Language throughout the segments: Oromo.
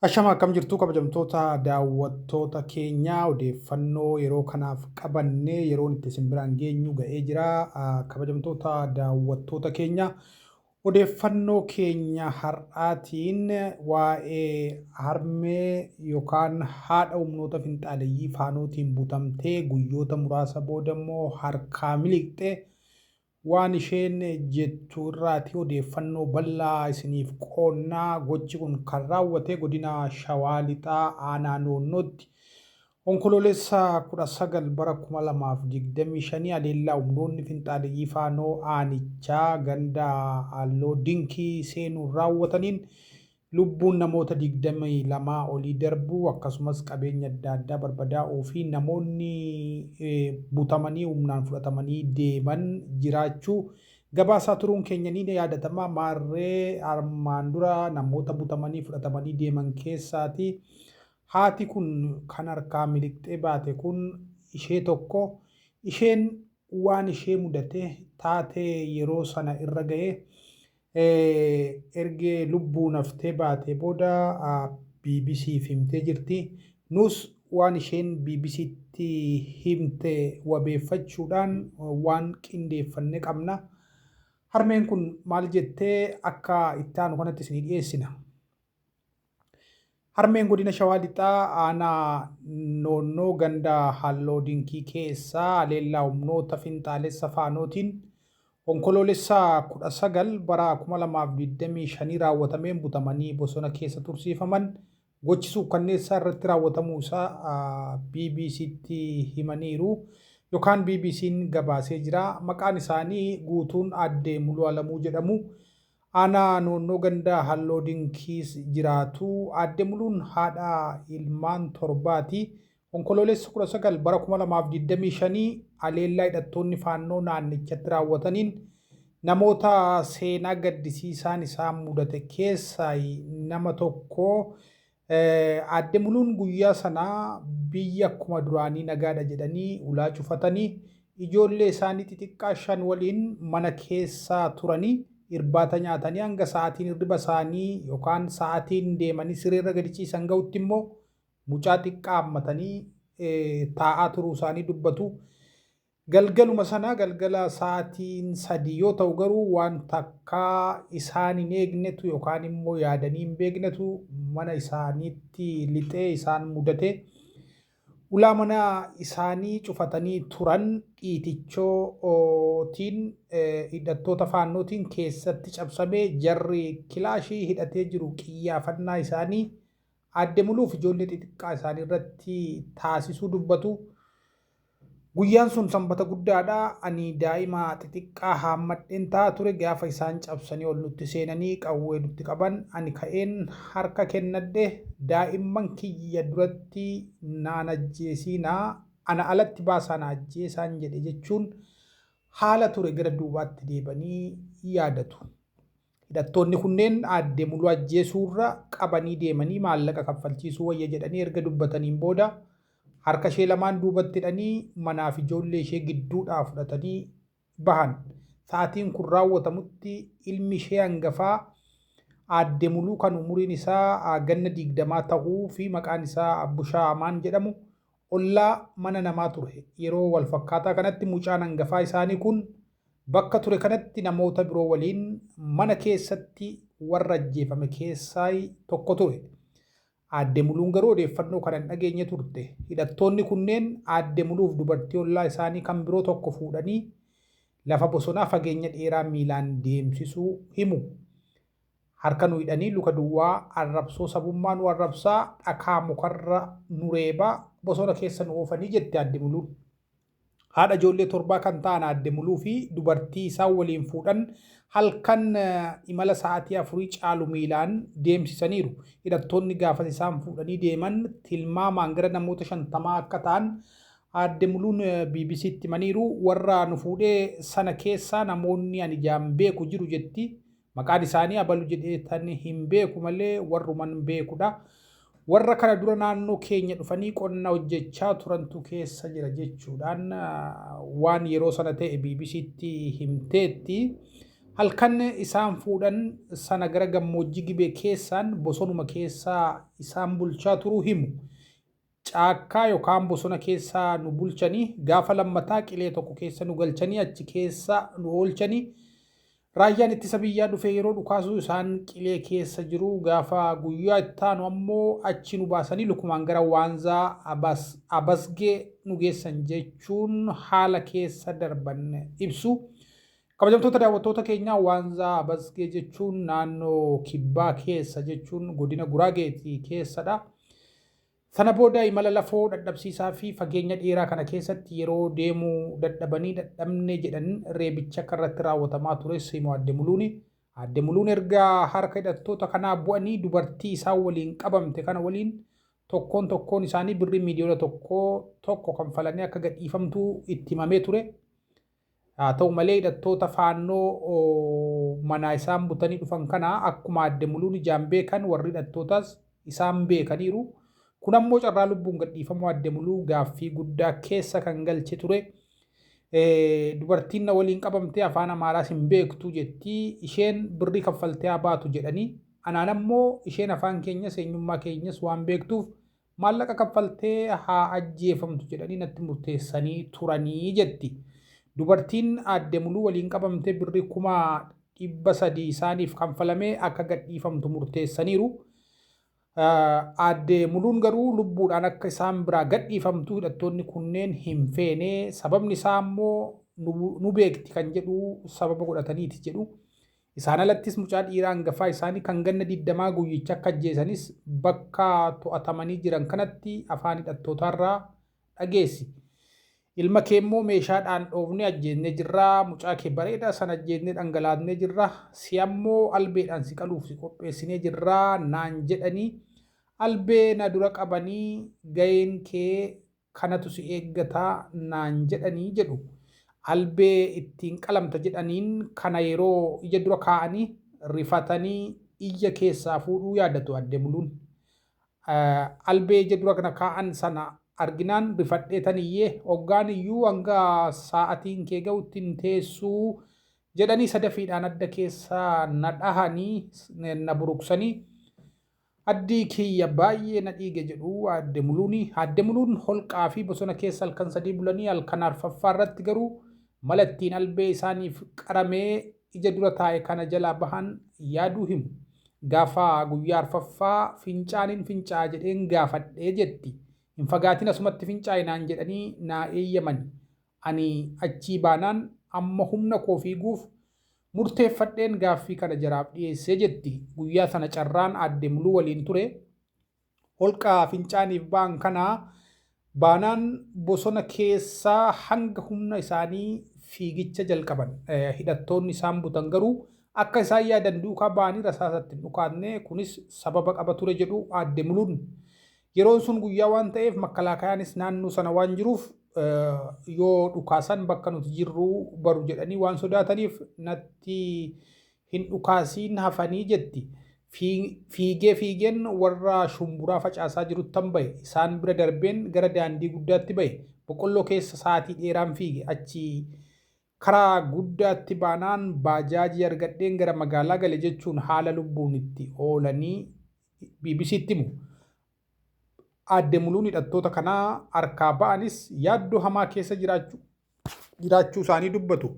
Ashama, akkam jirtu kabajamtoota daawwattoota keenyaa? Odeeffannoo yeroo kanaaf qabannee yeroon itti isin biraan geenyu ga'ee jira. Kabajamtoota daawwattoota keenya, odeeffannoo keenya har'aatiin waa'ee harmee yookaan haadha humnoota finxaaleyyii faanootiin butamtee guyyoota muraasa booda immoo harkaa miliqxe waan isheen jettu irraati odeeffannoo bal'aa isiniif qoonnaa. Gochi kun kan raawwate godina Shawaa Lixaa, aanaa Noonnootti, Onkoloolessa 19 bara 2025 haleellaa humnoonni finxaaleyyii faanoo aanichaa ganda Halloo Dinkii seenuun raawwataniin lubbuun namoota 22 olii darbuu, akkasumas qabeenya adda addaa barbadaa'uu fi namoonni butamanii humnaan fudhatamanii deeman jiraachuu gabaasaa turuun keenya ni yaadatama. Maarree armaan dura namoota butamanii fudhatamanii deeman keessaati haati kun kan harkaa miliqxee baate kun ishee tokko. Isheen waan ishee mudate, taatee yeroo sana irra ga'e, ergee lubbuun haftee baate booda BBCf himtee jirti. Nus waan isheen BBCtti himte wabeeffachuudhaan waan qindeeffanne qabna. Harmeen kun maal jettee akka itti aanu kanatti isinii dhiyeessina. Harmeen godina Shawaa Lixaa, aanaa Noonnoo, ganda Halloo Dinkii keessaa haleellaa humnoota finxaalessa faanootiin Onkoloolessa 19 bara 2025 raawwatameen butamanii bosona keessa tursiifaman gochi suukkanneessaa irratti raawwatamuu isaa BBCtti himaniiru yookaan BBC'n gabaasee jira. Maqaan isaanii guutuun Aadde Muluu Alamuu jedhamu. Aanaa Noonnoo, ganda Halloo Dinkiis jiraatu. Aadde Muluun haadha ilmaan torbaati. Onkoloolessa 19 bara 2025 haleellaa hidhattoonni faannoo naannichatti raawwataniin namoota seenaa gaddisiisaan isaan mudate keessaa nama tokko. Aadde Muluun guyyaa sana biyya akkuma duraanii nagaadha jedhanii ulaa cufatanii ijoollee isaanii xixiqqaa shan waliin mana keessa turanii irbaata nyaatanii hanga sa'aatiin hirriba isaanii yookaan sa'aatiin deemanii sireerra gadi ciisan ga'utti immoo mucaa xiqqaa hammatanii taa'aa turuu isaanii dubbatu. Galgaluma sana, galgala sa'aatiin 3 yoo ta'u garuu, waan takkaa isaan hin eegnetu yookaan immoo yaadanii hin beeknetu mana isaaniitti lixee isaan mudate. Ulaa mana isaanii cufatanii turan dhiitichootiin hidhattoota faannootiin keessatti cabsamee jarri kilaashii hidhatee jiru qiyyaafannaa isaanii Aadde Muluuf ijoollee xixiqqaa isaanii irratti taasisuu dubbatu. Guyyaan sun Sanbata guddaadha. Ani daa'ima xixiqqaa haammadheen taa'aa ture gaafa isaan cabsanii ol nutti seenanii qawwee nutti qaban. Ani ka'een harka kennadhe. Daa'imman kiyya duratti naan ajjeesiinaa, ana alatti baasaa na ajjeesaan jedhe, jechuun haala ture gara duubaatti deebanii yaadatu. Hidhattoonni kunneen Aadde Muluu ajjeesuurra qabanii deemanii maallaqa kaffalchiisuu wayya jedhanii erga dubbataniin booda harka ishee lamaan duubatti hidhanii manaaf ijoollee ishee gidduudhaa fudhatanii bahan. Sa'aatiin kun raawwatamutti ilmi ishee hangafaa Aadde Muluu kan umuriin isaa ganna 20 ta'uu fi maqaan isaa Abbushaa Amaan jedhamu ollaa mana namaa ture. Yeroo walfakkaataa kanatti mucaan hangafaa isaanii kun bakka ture kanatti namoota biroo waliin mana keessatti warra ajjeefame keessaa tokko ture. Aadde Muluun garuu odeeffannoo kana hin dhageenye turte. Hidhattoonni kunneen Aadde Muluuf dubartii ollaa isaanii kan biroo tokko fuudhanii lafa bosonaa fageenya dheeraa miilaan deemsisuu himu. Harka nu hidhanii, luka duwwaa, arrabsoo sabummaa nu arrabsaa, dhakaa mukarra nu reebaa, bosona keessa nu oofanii, jette Aadde Muluun. Haadha ijoollee torbaa kan ta'an Aadde Muluu fi dubartii isaan waliin fuudhan halkan imala sa'aatii afurii caalu miilaan deemsisaniiru. Hidhattoonni gaafas isaan fuudhanii deeman tilmaamaan gara namoota 50 akka ta'an Aadde Muluun BBCtti himaniiru. Warra nu fuudhee sana keessaa namoonni ani ijaan beeku jiru, jetti. Maqaan isaanii abalu jedheetan hin beeku malee warruman beekudha. Warra kana dura naannoo keenya dhufanii qonna hojjechaa turantu keessa jira, jechuudhaan waan yeroo sana ta'e BBCtti himteetti. Halkan isaan fuudhan sana gara gammoojjii Gibee keessaan bosonuma keessaa isaan bulchaa turuu himu. Caakkaa yookaan bosona keessaa nu bulchanii, gaafa lammataa qilee tokko keessa nu galchanii, achi keessa nu oolchanii, raayyaan ittisa biyyaa dhufee yeroo dhukaasuu isaan qilee keessa jiru. Gaafa guyyaa ittaanu ammoo achi nu baasanii lukumaan gara Waanzaa Abasgee nu geessan jechuun haala keessa darban ibsu. Kabajamtoota daawwattoota keenyaa, Waanzaa Abasgee jechuun naannoo Kibbaa keessa, jechuun godina Guraageetii keessadha. Sana booda imala lafoo dadhabsiisaa fi fageenya dheeraa kana keessatti yeroo deemuu dadhabanii, dadhabne jedhan reebicha akka irratti raawwatamaa tures himu Aadde Muluuni. Aadde Muluun erga harka hidhattoota kanaa bu'anii dubartii isaan waliin qabamte kana waliin tokkoon tokkoon isaanii birrii 1,100,000 kanfalanii akka gadhiifamtu itti himamee ture. Haa ta'u malee, hidhattoota Faannoo manaa isaan butanii dhufan kana akkuma Aadde Muluun ijaan beekan warri hidhattootaas isaan beekaniiru. Kun ammoo carraa lubbuun gadhiifamuu Aadde Muluu gaaffii guddaa keessa kan galche ture. Dubartiin na waliin qabamtee afaan Amaaraas hin beektu jetti. Isheen birrii kaffaltee haa baatu jedhanii, anaan ammoo isheen afaan keenyas eenyummaa keenyas waan beektuuf maallaqa kaffaltee haa ajjeefamtu jedhanii natti murteessanii turanii jetti. Dubartiin Aadde Muluu waliin qabamtee birrii 300,000 isaaniif kanfalamee akka gadhiifamtu murteessaniiru. Aadde Muluun garuu lubbuudhaan akka isaan biraa gadhiifamtu hidhattoonni kunneen hin feene. Sababni isaa ammoo nu beekti kan jedhu sababa godhataniiti jedhu. Isaan alattis mucaa dhiiraa hangafaa isaanii kan ganna 20 guyyicha akka ajjeesanis bakka to'atamanii jiran kanatti afaan hidhattootaarraa dhageessi. Ilma kee immoo meeshaadhaan dhoofnee ajjeesnee jirra. Mucaa kee bareedaa sana ajjeesnee dhangalaasnee jirra. Si ammoo albeedhaan si qaluuf si qopheessinee jirra naan jedhanii, albee na dura qabanii, gaheen kee kanatu si eeggataa naan jedhanii jedhu. Albee ittiin qalamta jedhaniin kana yeroo ija dura kaa'anii rifatanii iyya keessaa fuudhuu yaadatu Aadde Muluun. Albee ija dura kana kaa'an sana arginaan rifadhee tan iyyee, hoggaan iyyuu hanga sa'atiin kee ga'utti hin teessuu jedhanii sadafiidhaan adda keessaa na dhahanii na buruqsanii, addii kiyya baay'ee na dhiige jedhu Aadde Muluuni. Aadde Muluun holqaa fi bosona keessa halkan 3 bulanii halkan arfaffaa irratti garuu mala ittiin albee isaaniif qaramee ija dura taa'e kana jalaa bahan yaaduu himu. Gaafa guyyaa arfaffaa fincaaniin fincaa'a jedheen gaafadhee jetti. Hin fagaatin, asumatti fincaa'i naan jedhanii naa eeyyamani. Ani achii baanaan amma humna koo fiiguuf murteeffadheen gaaffii kana jaraaf dhiyeessee jetti. Guyyaa sana carraan Aadde Muluu waliin ture. Holqa fincaaniif ba'an kanaa baanaan bosona keessaa hanga humna isaanii fiigicha jalqaban. Hidhattoonni isaan butan garuu akka isaan yaadan duukaa ba'anii rasaasatti hin dhukaasne. Kunis sababa qaba ture jedhu Aadde Muluun. Yeroon sun guyyaa waan ta'eef, makkalaakayaanis naannoo sana waan jiruuf, yoo dhukaasan bakka nuti jirru baru jedhanii waan sodaataniif natti hin dhukaasiin hafanii jetti. Fiigee fiigeen warra shumburaa facaasaa jiruttan bahe. Isaan bira darbeen gara daandii guddaatti bahe. Boqqolloo keessa sa'aatii dheeraan fiige. Achi karaa guddaatti baanaan baajaajii argadheen gara magaalaa gale jechuun haala lubbuun itti oolanii BBCtti himu. Aadde Muluun hidhattoota kanaa harkaa ba'anis yaaddoo hamaa keessa jiraachuu isaanii dubbatu.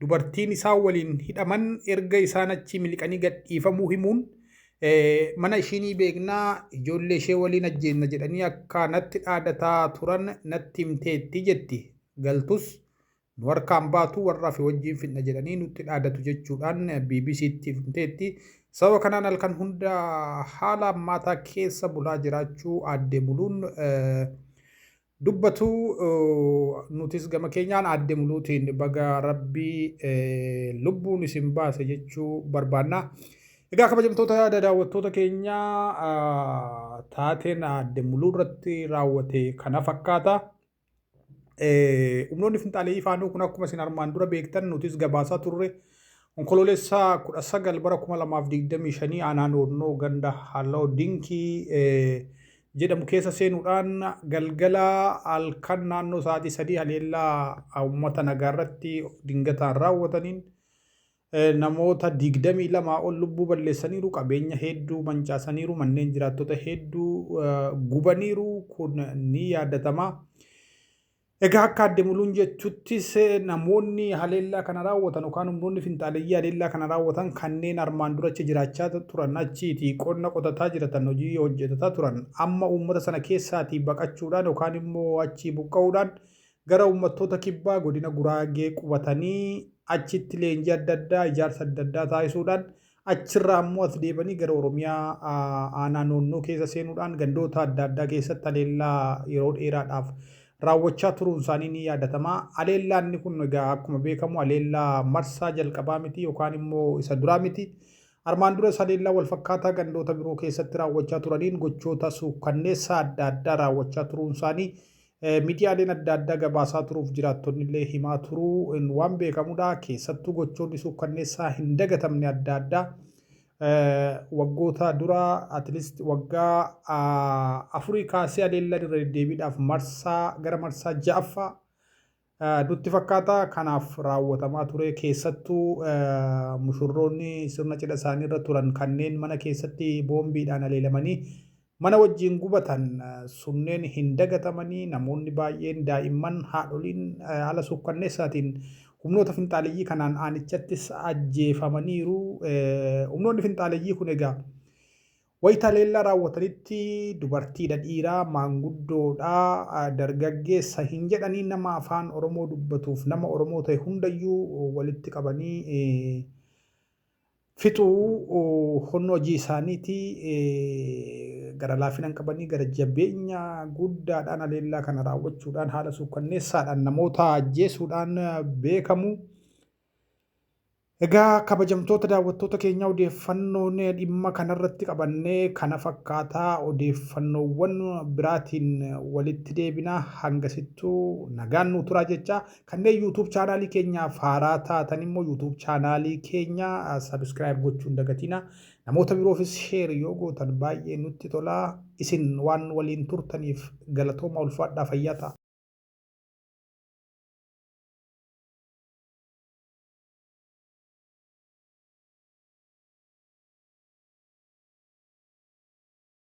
Dubartiin isaan waliin hidhaman erga isaan achii miliqanii gadhiifamuu himuun, mana ishiinii beeknaa, ijoollee ishee waliin ajjeenna jedhanii akka natti dhaadataa turan natti himteetti jetti. Galtus nu harkaan baatu, warra fi wajjin fidna jedhanii nutti dhaadatu jechuudhaan BBCtti himteetti. Sababa kanaan halkan hunda haala hammaataa keessa bulaa jiraachuu Aadde Muluun dubbatu. Nutis gama keenyaan Aadde Muluutiin baga Rabbii lubbuun isin baase jechuu barbaanna. Egaa kabajamtoota daawwattoota keenyaa, taateen Aadde Muluu irratti raawwate kana fakkaata. Humnoonni finxaaleeyyii Faannoo kun akkuma isin armaan dura beektan nutis gabaasaa turre, Onkoloolessa 19 bara 2025 aanaa Noonnoo ganda Halloo Dinkii jedhamu keessa seenuudhaan galgala halkan naannoo sa'aatii 3 haleellaa uummata nagaa irratti dingataan raawwataniin Namoota 22 ol lubbuu balleessaniiru, qabeenya hedduu mancaasaniiru, manneen jiraattota hedduu gubaniiru. Kun ni yaadatama. Egaa akka Aadde Muluun jettuttis namoonni haleellaa kana raawwatan yookaan humnoonni finxaaleyyii haleellaa kana raawwatan kanneen armaan dura achi jiraachaa turan, achiitii qonna qotataa jiratan, hojii hojjetataa turan, amma uummata sana keessaatii baqachuudhaan yookaan immoo achii buqqa'uudhaan gara uummattoota kibbaa godina Guraagee qubatanii achitti leenjii adda addaa, ijaarsa adda addaa taasisuudhaan, achirraa immoo as deebanii gara Oromiyaa aanaa Noonnoo keessa seenuudhaan gandoota adda addaa keessatti haleellaa yeroo dheeraadhaaf raawwachaa turuun isaanii ni yaadatama. Haleellaan kun egaa akkuma beekamu haleellaa marsaa jalqabaa miti yookaan immoo isa duraa miti. Armaan duras haleellaa walfakkaataa gandoota biroo keessatti raawwachaa turaniin gochoota suukkanneessaa adda addaa raawwachaa turuun isaanii miidiyaaleen adda addaa gabaasaa turuuf jiraattonni illee himaa turuu waan beekamudha. Keessattuu gochoonni suukkanneessaa hin dagatamne adda addaa waggoota dura, at least waggaa 4 kaasee, haleellaan irra deddeebiidhaaf marsaa gara marsaa ja'affaa nutti fakkaata. Kanaaf raawwatamaa ture. Keessattuu mushurroonni sirna cidha isaanii irra turan kanneen mana keessatti boombiidhaan haleelamanii mana wajjin gubatan sunneen hin dagatamanii. Namoonni baay'een, daa'imman, haadholiin haala suukkanneessaatiin humnoota finxaaleyyii kanaan aanichattis ajjeefamaniiru. Humnoonni finxaaleyyii kun egaa wayita haleellaa raawwatanitti dubartiidha, dhiiraa, maanguddoodha, dargaggeessa hin jedhanii, nama afaan Oromoo dubbatuuf nama Oromoo ta'e hundayyuu walitti qabanii fixuu honnoo hojii isaaniiti. Gara laafina hin qabanii, gara jabeenya guddaadhaan haleellaa kana raawwachuudhaan haala suukkanneessaadhaan namoota ajjeesuudhaan beekamu. Egaa kabajamtoota daawwattoota keenyaa, odeeffannoon dhimma kanarratti qabannee kana fakkaataa. Odeeffannoowwan biraatiin walitti deebina. Hangasittuu nagaan nu turaa jecha, kanneen YouTube chaanaalii keenyaaf haaraa taatan immoo YouTube chaanaalii keenya subscribe gochuun dagatina. Namoota biroofis share yoo gootan baay'ee nutti tola. Isin waan waliin turtaniif galatooma, ulfaadhaa, fayyaa ta'a.